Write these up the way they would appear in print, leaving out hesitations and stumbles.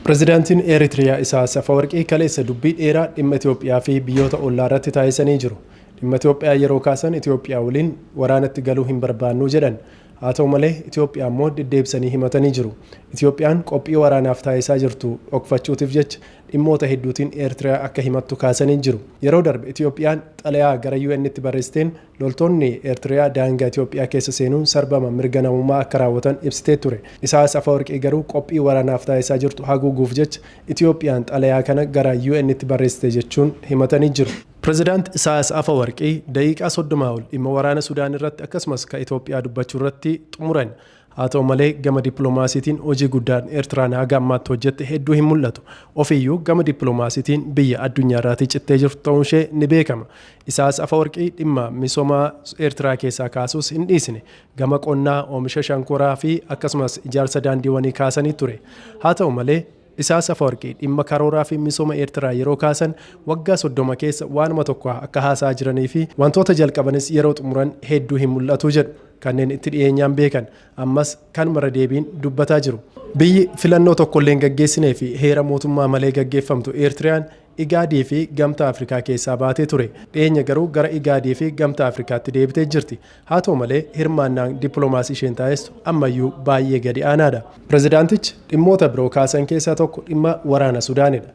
Pireezidaantiin Eritiriyaa Isaayyaas Afawarqii kaleessa dubbii dheeraa dhimma Itoophiyaa fi biyyoota ollaa irratti taasisanii jiru. Dhimma Itoophiyaa yeroo kaasan Itoophiyaa waliin waraanatti galuu hin barbaannu jedhan. Haa ta'u malee Itoophiyaa immoo deddeebisanii himatanii jiru. Itoophiyaan qophii waraanaaf taasisaa jirtu dhokfachuutiif jecha dhimmoota hedduutiin Eertiriyaa akka himattu kaasanii jiru. Yeroo darbe Itoophiyaan xalayaa gara UN'tti barreessiteen loltoonni Eertiriyaa daangaa Itoophiyaa keessa seenuun sarbama mirga namummaa akka raawwatan ibsitee ture. Isaayyaas Afawarqii garuu qophii waraanaaf taasisaa jirtu haguuguuf jecha Itoophiyaan xalayaa kana gara UN'tti barreessite jechuun himatanii jiru. Pireezidaant Isaayyaas Afawarqii daqiiqaa 30 ol dhimma waraana Sudaan irratti akkasumas kan Itoophiyaa dubbachuu irratti xumuran. Haa ta'u malee gama dippiloomaasiitiin hojii guddaan Eertiraan haga ammaatti hojjette hedduu hin mul'atu. Ofiiyyuu gama dippiloomaasiitiin biyya addunyaa irraatii cittee jirtu ta'uun ishee ni beekama. Isaayyaas Afawarqii dhimma misooma Eertiraa keessaa kaasuus hin dhiisne. Gama qonnaa, oomisha shankoraa fi akkasumas ijaarsa daandiiwwanii kaasanii ture. Haa ta'u malee Isaayyaas Afawarqii dhimma karooraa fi misooma Eertiraa yeroo kaasan waggaa 30 keessa waanuma tokko akka haasaa jiranii fi wantoota jalqabanis yeroo xumuran hedduu hin mul'atu jedhu. Kanneen itti dhiyeenyaan beekan ammas kan mara deebiin dubbataa jiru. Biyyi filannoo tokkollee hin gaggeessinee fi heera mootummaa malee gaggeeffamtu Eertiriyaan Igaadii fi Gamtaa Afrikaa keessaa baatee ture. Dhiyeenya garuu gara Igaadii fi Gamtaa Afrikaatti deebitee jirti. Haa ta'u malee hirmaannaan dippiloomaasii isheen taasistu ammayyuu baay'ee gadi aanaadha. Pireezidaantichi dhimmoota biroo kaasan keessaa tokko dhimma waraana Sudaanidha.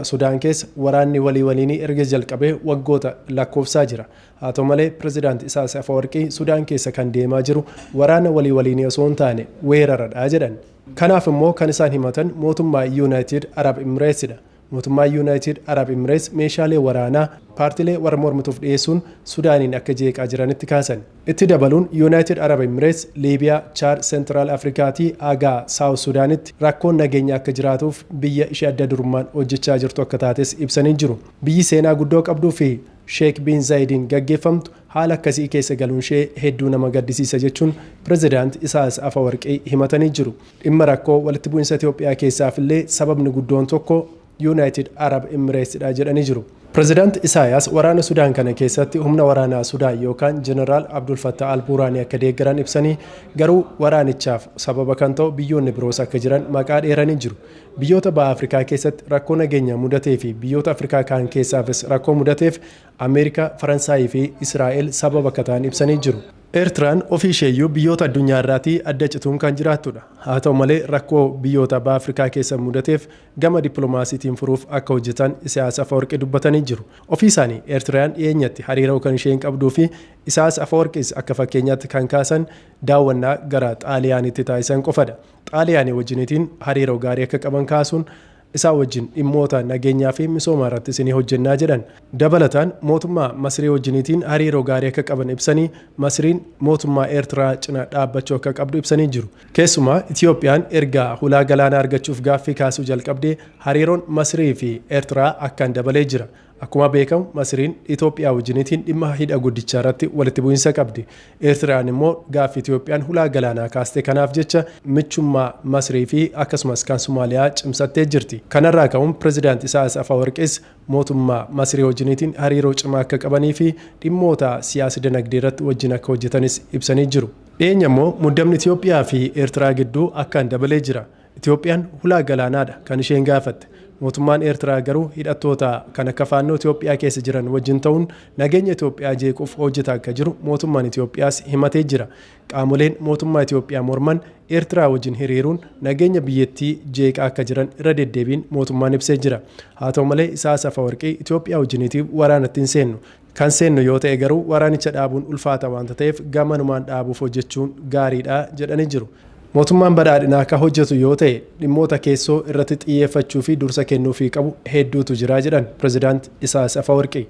Sudaan keessa waraanni walii waliinii erga jalqabee waggoota lakkoofsaa jira. Haa ta'u malee pireezidaant Isaayyaas Afawarqii Sudaan keessa kan deemaa jiru waraana walii waliinii osoo hin taane weeraradha jedhan. Kanaaf immoo kan isaan himatan mootummaa Yuunaayitid Arab Imireetsidha. Mootummaa Yuunaayitid Arab Imireets meeshaalee waraanaa paartilee warra mormituuf dhiyeessuun Sudaaniin akka jeeqaa jiranitti kaasan. Itti dabaluun Yuunaayitid Arab Imireets Liibiyaa, Chaad, Seentiraal Afrikaatii haga Saawut Sudaanitti rakkoon nageenya akka jiraatuuf biyya ishee adda durummaan hojjechaa jirtu akka taates ibsanii jiru. Biyyi seenaa guddoo qabduu fi Sheek Bin Zaayidiin gaggeeffamtu haala akkasii keessa galuun ishee hedduu nama gaddisiisa jechuun pireezidaant Isaayyaas Afawarqii himatanii jiru. Dhimma rakkoo walitti bu'insa Itoophiyaa keessaaf illee sababni guddoon tokko Yuunaayitid Arab Imireetsidha jedhanii jiru. Pireezidaant Isaayyaas waraana Sudaan kana keessatti humna waraanaa Sudaan yookaan Jeneraal Abdul Fattah Al-Buraanii akka deeggaran ibsanii garuu waraanichaaf sababa kan ta'u biyyoonni biroos akka jiran maqaa dheeranii jiru. Biyyoota baha Afrikaa keessatti rakkoo nageenyaa mudatee fi biyyoota Afrikaa kaan keessaafis rakkoo mudateef Ameerikaa, Faransaayii fi Israa'el sababa akka ta'an ibsanii jiru. Eertiraan ofii isheeyyuu biyyoota addunyaa irraatii adda cituun kan jiraattudha. Haa ta'u malee rakkoo biyyoota baha Afrikaa keessa mudateef gama dippiloomaasiitiin furuuf akka hojjetan Isaayyaas Afawarqii dubbatanii jiru. Ofii isaanii Eertiraan dhiyeenyatti hariiroo kan isheen qabduu fi Isaayyaas Afawarqiis akka fakkeenyaatti kan kaasan daawwannaa gara Xaaliyaanitti taasisan qofadha. Xaaliyaanii wajjiniitiin hariiroo gaarii akka qaban kaasuun isaa wajjin dhimmoota nageenyaa fi misooma irrattis ni hojjennaa jedhan. Dabalataan mootummaa Masrii wajjiniitiin hariiroo gaarii akka qaban ibsanii Masriin mootummaa Eertiraa cina dhaabbachuu akka qabdu ibsanii jiru. Keessumaa Itoophiyaan erga hulaa galaanaa argachuuf gaaffii kaasuu jalqabdee hariiroon Masrii fi Eertiraa akkaan dabalee jira. Akkuma beekamu Masriin Itoophiyaa wajjiniitiin dhimma hidha guddichaa irratti walitti bu'iinsa qabdi. Eertiraan immoo gaaffii Itoophiyaan hulaa galaanaa kaaste kanaaf jecha michummaa Masrii fi akkasumas kan Somaaliyaa cimsattee jirti. Kanarraa ka'uun pireezidaant Isaayyaas Afawarqiis mootummaa Masrii wajjiniitiin hariiroo cimaa akka qabanii fi dhimmoota siyaasa dinagdee irratti wajjin akka hojjetanis ibsanii jiru. Dhiyeenya immoo muddamni Itoophiyaa fi Eertiraa gidduu akkaan dabalee jira. Itoophiyaan hulaa galaanaadha kan isheen gaafatte. Mootummaan Eertiraa garuu hidhattoota kan akka faannoo Itoophiyaa keessa jiran wajjin ta'uun nageenya Itoophiyaa jeequuf hojjetaa akka jiru mootummaan Itoophiyaas himatee jira. Qaamoleen mootummaa Itoophiyaa morman Eertiraa wajjin hiriiruun nageenya biyyattii jeeqaa akka jiran irra deddeebiin mootummaan ibsee jira. Haa ta'u malee Isaayyaas Afawarqii Itoophiyaa wajjiniitiif waraanatti hin seennu. Kan seennu yoo ta'e garuu waraanicha dhaabuun ulfaata waanta ta'eef gamanumaan dhaabuuf hojjechuun gaariidha jedhanii jiru. Mootummaan badhaadhinaa akka hojjetu yoo ta'e dhimmoota keessoo irratti xiyyeeffachuu fi dursa kennuufii qabu hedduutu jira jedhan pireezidaant Isaayyaas Afawarqii.